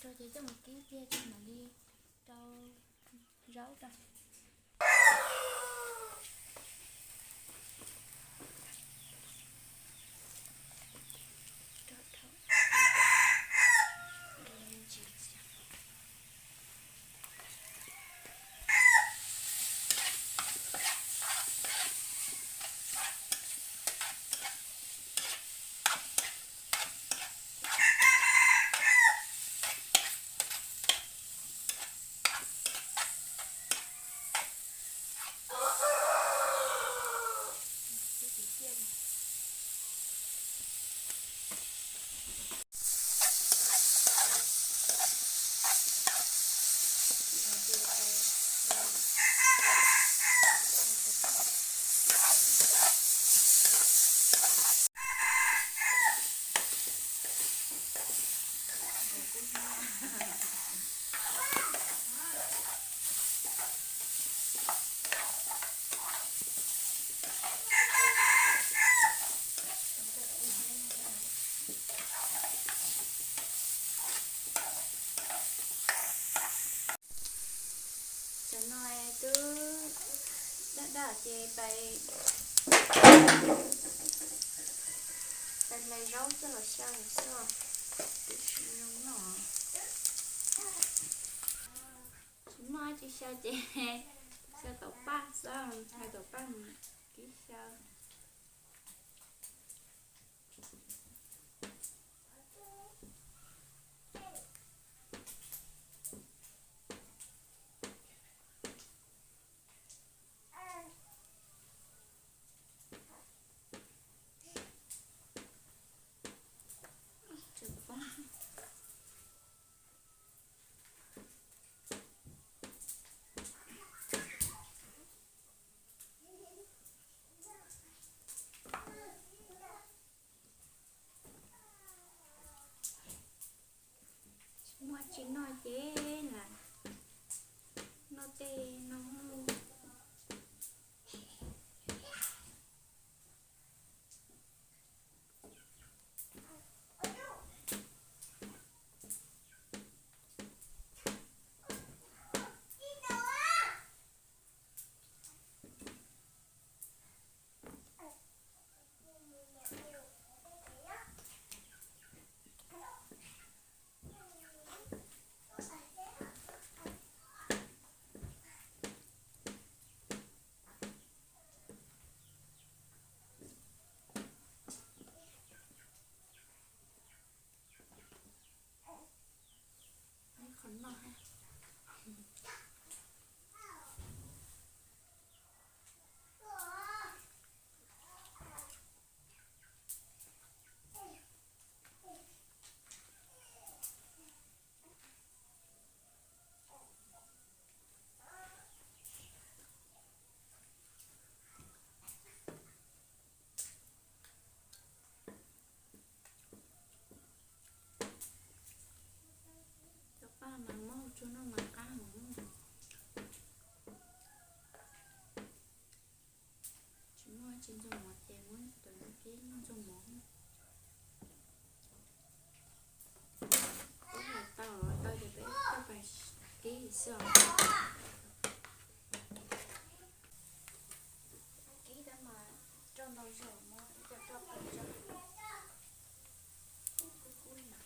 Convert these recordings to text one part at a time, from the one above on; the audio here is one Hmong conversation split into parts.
Rau ces coj mus kib kiag ces mam li rau zaub rau. Tam no twb daj daj ces pais, pais hlais zaub coj los xyaw xwb os. Twb tsis zoo noj. Tsis muaj dab tsi xyaw ces xyaw taum paj xwb, hlais taum paj mus kib xyaw. Muaj tsis noj ces lam noj tej no. Qhov no Cov paj mas muab ua tsuag noj mas qab heev. Tsis muaj tsis ntxuag mov ces muab cov no kib noj ntxuag mov. Peb hlais tau tau ces peb coj pais kib xwb os. Kib tab mas rau ntau zaus mas ib co rau peb tso. Kub kub na.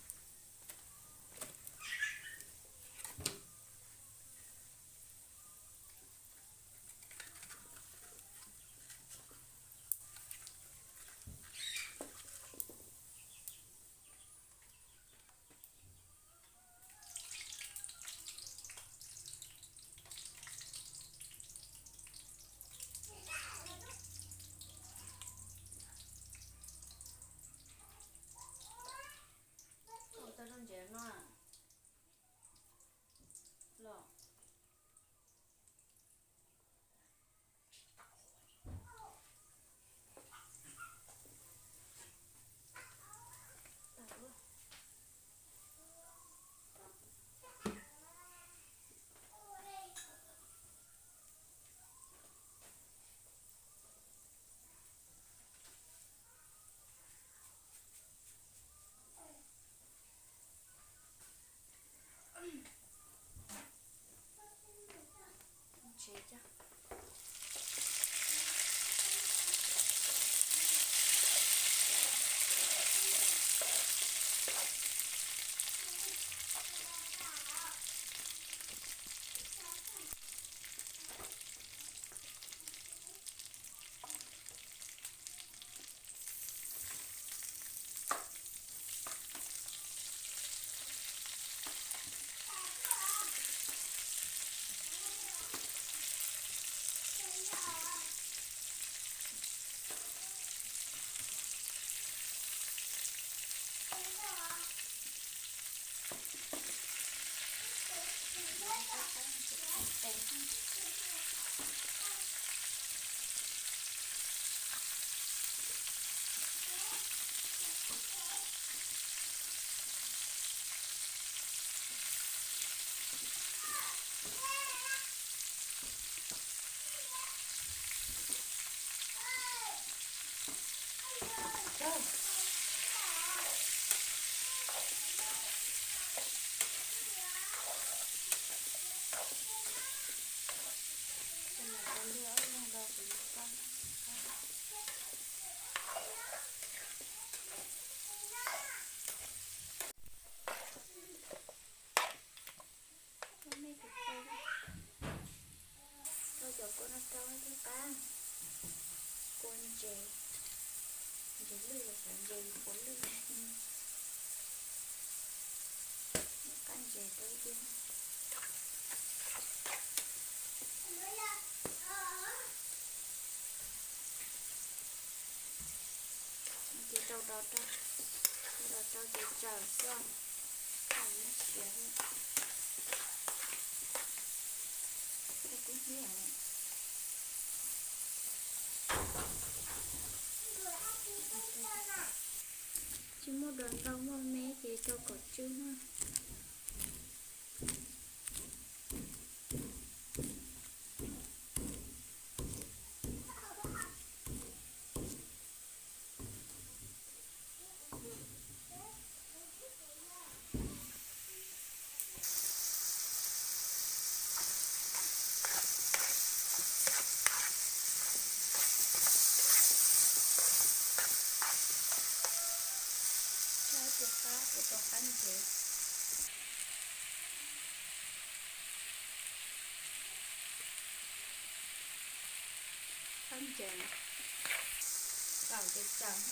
Rau cov kua no rau thiab qab. Kua ntses, ntses lwj los xyov ntses puav lwj. Qab ntses rau ib diav. Ces rau rau rau, rau rau ces tsaws xwb, tsaws siav thiab. Kub hnyiab. Tsis muaj dos ntau, muaj me ces rau kom tsw na. Rau tus qab, tus rau qab ntses. Qab ntses, txaus ces txaus,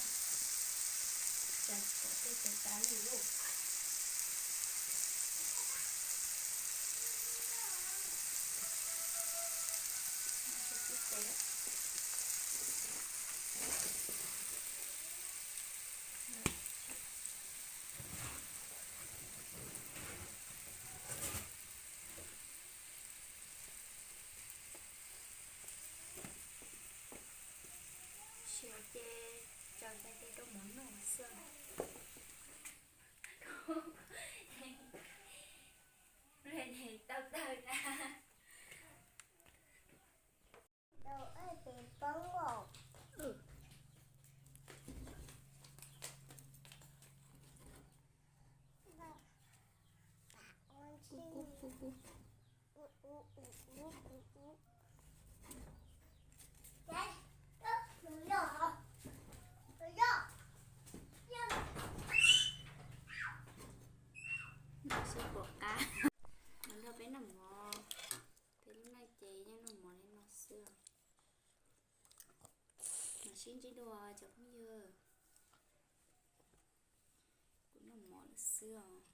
txaus kom tej tes tas lug lauj. Siav ces tsaws cov tes rau mov noj xwb. Tau tawg na. Noj sib pom qab. Nrog peb noj mov, peb lub neej ces yeej noj mov li no xwb. Mam sib ntsib dua cov phooj ywg. Kuv noj mov lawm xwb os.